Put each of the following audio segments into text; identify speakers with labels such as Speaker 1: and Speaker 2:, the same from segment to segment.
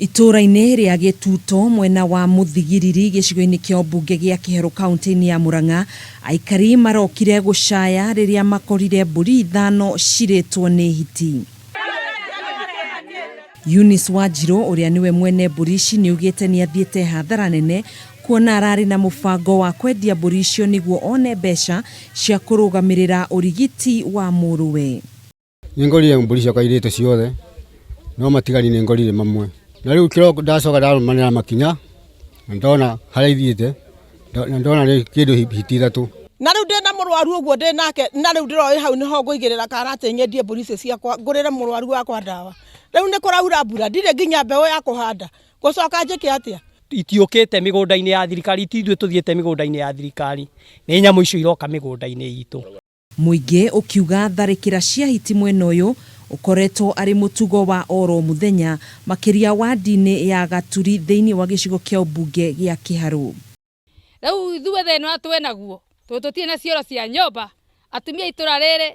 Speaker 1: Itũũra-inĩ rĩa Gĩtuto mwena wa Mũthigiriri gĩcigo-inĩ kĩa ũmbunge gĩa Kĩherũ kaũntĩ-inĩ ya Murang'a, aikari marokire gũcaya rĩrĩa makorire mbũri ithano cirĩtwo nĩ hiti. Eunice Wanjirũ ũrĩa nĩwe mwene mbũri ici nĩaugĩte nĩathiĩte hathara nene kuona ararĩ na mũbango wa kwendia mbũri icio nĩguo one mbeca cia kũrũgamĩrĩra ũrigiti wa mũrũwe.
Speaker 2: Nĩ ngorire mbũri ciakwa irĩtwo ciothe, no matigari nĩ ngorire mamwe. Na rĩu kĩroko ndacoka ndarũmanĩra makinya, na ndona harĩa ithiĩte, na ndona nĩ kĩndũ hiti ithatũ.
Speaker 3: Na rĩu ndĩna mũrwaru ũguo ndĩ nake, na rĩu ndĩroĩ hau nĩho ngũigĩrĩra kara atĩ nyendie mbũri icio ciakwa ngũrĩre mũrwaru wakwa ndawa. Rĩu nĩ kũraura mbura, ndirĩ nginya mbeũ ya kũhanda, ngũcoka njĩke atĩa?
Speaker 4: Itiũkĩte mĩgũnda-inĩ ya thirikari, ti ithuĩ tũthiĩte mĩgũnda-inĩ ya thirikari, nĩ nyamũ icio iroka mĩgũnda-inĩ itũ.
Speaker 1: Mũingĩ ũkiuga tharĩkĩra cia hiti mwena ũyũ ũkoretwo arĩ mũtugo wa oro mũthenya makĩria wandi-inĩ ya Gaturi thĩinĩ wa gĩcigo kĩa ũmbunge gĩa Kĩharũ.
Speaker 5: Rĩu ithuĩ thĩna ũrĩa twĩ naguo, tondũ tũtirĩ na cioro cia nyũmba, atumia a itũra rĩrĩ,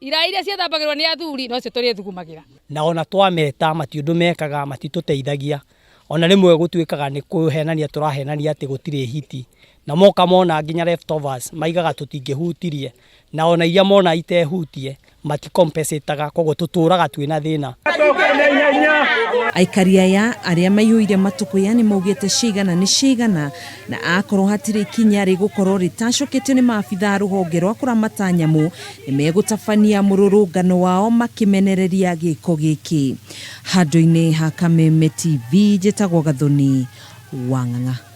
Speaker 5: iraĩ iria ciethambagĩrwo nĩ athuri nocio tũrĩthugumagĩra.
Speaker 4: Na ona twameta mati ũndũ mekaga, matitũteithagia. Ona rĩmwe gũtuĩkaga nĩ kũhenania tũrahenania atĩ gũtirĩ hiti. Na moka mona nginya leftovers maigaga tũtingĩhutirie. Na ona iria mona itehutie mati compensate aga koguo tũtũraga twĩna thĩna.
Speaker 1: Aikari aya arĩa maihũire matũkũya nĩmaugĩte ciaigana nĩ ciaigana na akorwo hatirĩ ikinya rĩgũkorwo rĩtacoketio nĩ maabitha a rũhonge rwa kũramata nyamũ nĩmegũtabania mũrũrũngano wao makĩmenereria gĩko gĩkĩ. Handũ-inĩ ha Kameme TV njĩtagwo Gathoni Wang'ang'a.